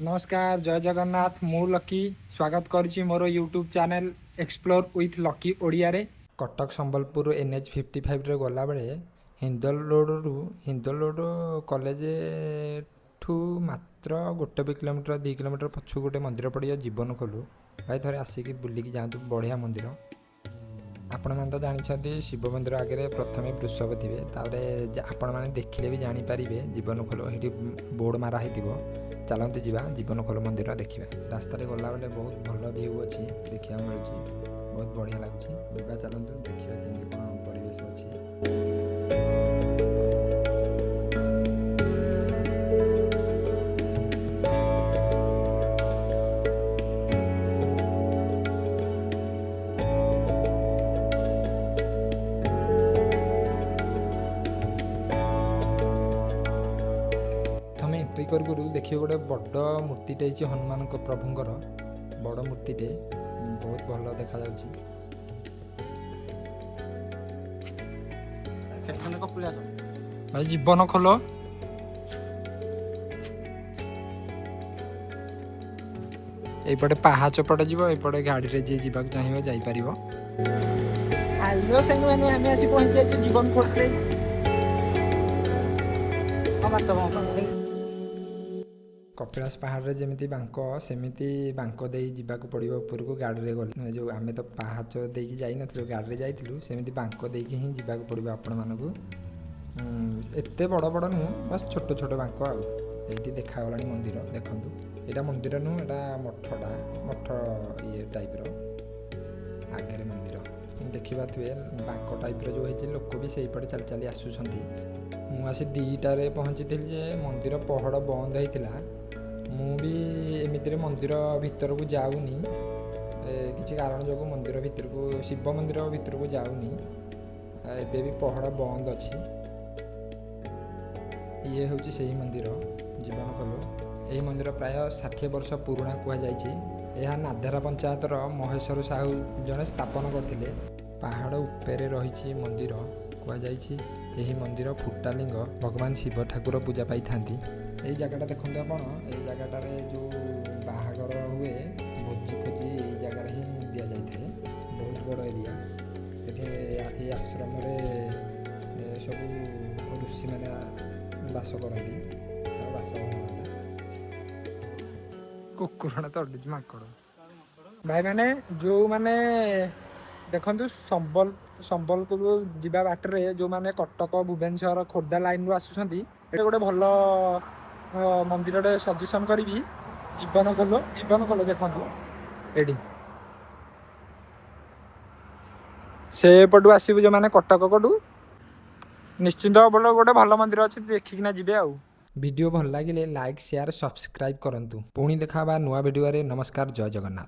ନମସ୍କାର, ଜୟ ଜଗନ୍ନାଥ। ମୁଁ ଲକି ସ୍ୱାଗତ କରୁଛି ମୋର YouTube channel explore with lucky ଓଡ଼ିଆରେ। କଟକ ସମ୍ବଲପୁର NH 55ରେ ଗଲାବେଳେ ହିନ୍ଦୋଳ ରୋଡ଼ରୁ, ହିନ୍ଦୋଳ ରୋଡ଼ କଲେଜଠୁ ମାତ୍ର 1 ବି କିଲୋମିଟର, 2 କିଲୋମିଟର ପଛକୁ ଗୋଟେ ମନ୍ଦିର ପଡ଼ିବ, ଜୀବନ ଖୋଲୁ। ଭାଇ, ଥରେ ଆସିକି ବୁଲିକି ଯାଆନ୍ତୁ, ବଢ଼ିଆ ମନ୍ଦିର। ଆପଣମାନେ ତ ଜାଣିଛନ୍ତି, ଶିବ ମନ୍ଦିର ଆଗରେ ପ୍ରଥମେ ବୃଷଭ ଥିବେ। ତାପରେ ଆପଣମାନେ ଦେଖିଲେ ବି ଜାଣିପାରିବେ ଜୀବନ ଖୋଲ, ସେଇଠି ବୋର୍ଡ଼ ମାରା ହେଇଥିବ। ଚାଲନ୍ତୁ ଯିବା, ଜୀବନ ଖୋଲ ମନ୍ଦିର ଦେଖିବା। ରାସ୍ତାରେ ଗଲାବେଳେ ବହୁତ ଭଲ ଭିଉ ଅଛି, ଦେଖିବାକୁ ମିଳୁଛି, ବହୁତ ବଢ଼ିଆ ଲାଗୁଛି। ଯିବା, ଚାଲନ୍ତୁ, ଦେଖିବା କେମିତି କ'ଣ ପରିବେଶ ଅଛି। ପ୍ରଥମେ ଏଣ୍ଟ୍ରି କରୁ କରୁ ଦେଖିବେ ଗୋଟେ ବଡ଼ ମୂର୍ତ୍ତିଟେ ହେଇଛି, ହନୁମାନଙ୍କ ପ୍ରଭୁଙ୍କର ବଡ଼ ମୂର୍ତ୍ତିଟେ, ବହୁତ ଭଲ ଦେଖାଯାଉଛି। ସେখানে କପିଳାସ। ଭାଇ, ଜୀବନ ଖୋଲ। ଏଇପଟେ ପାହାଚ ପଟେ ଯିବ, ଏପଟେ ଗାଡ଼ିରେ ଯିଏ ଯିବାକୁ ଚାହିଁବ ଯାଇପାରିବ। ହ୍ୟାଲୋ ସାଙ୍ଗମାନେ, ଆମେ ଆସି ପହଞ୍ଚି ଯାଇଛୁ ଜୀବନ ଖୋଲରେ। ହଁ, ବାଟ କଣ? କପିଳାସ ପାହାଡ଼ରେ ଯେମିତି ବାଙ୍କ, ସେମିତି ବାଙ୍କ ଦେଇ ଯିବାକୁ ପଡ଼ିବ ଉପରକୁ ଗାଡ଼ିରେ ଗଲେ। ଯେଉଁ ଆମେ ତ ପାହାଚ ଦେଇକି ଯାଇନଥିଲୁ, ଗାଡ଼ିରେ ଯାଇଥିଲୁ, ସେମିତି ବାଙ୍କ ଦେଇକି ହିଁ ଯିବାକୁ ପଡ଼ିବ ଆପଣମାନଙ୍କୁ। ଏତେ ବଡ଼ ବଡ଼ ନୁହଁ, ବାସ୍ ଛୋଟ ଛୋଟ ବାଙ୍କ। ଆଉ ଏଇଠି ଦେଖାଗଲାଣି ମନ୍ଦିର। ଦେଖନ୍ତୁ, ଏଇଟା ମନ୍ଦିର ନୁହଁ, ଏଇଟା ମଠଟା, ମଠ ଇଏ ଟାଇପ୍ର। ଆଗରେ ମନ୍ଦିର ଦେଖିପାରୁଥିବେ, ବାଙ୍କ ଟାଇପ୍ର ଯେଉଁ ହେଇଛି, ଲୋକ ବି ସେଇପଟେ ଚାଲି ଚାଲି ଆସୁଛନ୍ତି। ମୁଁ ଆସି 2ଟାରେ ପହଞ୍ଚିଥିଲି ଯେ ମନ୍ଦିର ପହଡ଼ ବନ୍ଦ ହେଇଥିଲା। ମୁଁ ବି ଏମିତିରେ ମନ୍ଦିର ଭିତରକୁ ଯାଉନି, କିଛି କାରଣ ଯୋଗୁଁ ମନ୍ଦିର ଭିତରକୁ, ଶିବ ମନ୍ଦିର ଭିତରକୁ ଯାଉନି। ଏବେ ବି ପହଡ଼ ବନ୍ଦ ଅଛି। ଇଏ ହେଉଛି ସେହି ମନ୍ଦିର, ଜୀବନ ଖୋଲ। ଏହି ମନ୍ଦିର ପ୍ରାୟ 60 ବର୍ଷ ପୁରୁଣା କୁହାଯାଇଛି। ଏହା ନାଧେରା ପଞ୍ଚାୟତର ମହେଶ୍ୱର ସାହୁ ଜଣେ ସ୍ଥାପନ କରିଥିଲେ। ପାହାଡ଼ ଉପରେ ରହିଛି ମନ୍ଦିର। କୁହାଯାଇଛି ଏହି ମନ୍ଦିର ଫୁଟାଲିଙ୍ଗ ଭଗବାନ ଶିବ ଠାକୁର ପୂଜା ପାଇଥାନ୍ତି। ଏଇ ଜାଗାଟା ଦେଖନ୍ତୁ ଆପଣ, ଏଇ ଜାଗାଟାରେ ଯେଉଁ ବାହାଘର ହୁଏ, ଭୋଜି ଫୋଜି ଏଇ ଜାଗାରେ ହିଁ ଦିଆଯାଇଥାଏ। ବହୁତ ବଡ଼ ଏରିଆ। ଏଠି ଏଇ ଆଶ୍ରମରେ ସବୁ ଋଷିମାନେ ବାସ କରନ୍ତି। ଆଉ ବାସ କୁକୁରଟା ତଡୁଛି ମାଙ୍କଡ଼। ଭାଇମାନେ, ଯେଉଁମାନେ ଦେଖନ୍ତୁ, ସମ୍ବଲପୁର ଯିବା ବାଟରେ ଯେଉଁମାନେ କଟକ, ଭୁବନେଶ୍ୱର, ଖୋର୍ଦ୍ଧା ଲାଇନରୁ ଆସୁଛନ୍ତି, ଏଇଟା ଗୋଟେ ଭଲ ମନ୍ଦିରଟେ ସଜେସନ୍ କରିବି, ଜୀବନ ଖୋଲ। ଜୀବନ ଖୋଲ ଦେଖନ୍ତୁ ଏଇଠି। ସେପଟୁ ଆସିବୁ ଯେଉଁମାନେ କଟକ ପଟୁ, ନିଶ୍ଚିନ୍ତ ଭଲ ଗୋଟେ ଭଲ ମନ୍ଦିର ଅଛି, ଦେଖିକିନା ଯିବେ। ଆଉ ଭିଡ଼ିଓ ଭଲ ଲାଗିଲେ ଲାଇକ୍, ସେୟାର, ସବସ୍କ୍ରାଇବ୍ କରନ୍ତୁ। ପୁଣି ଦେଖା ହେବା ନୂଆ ଭିଡ଼ିଓରେ। ନମସ୍କାର, ଜୟ ଜଗନ୍ନାଥ।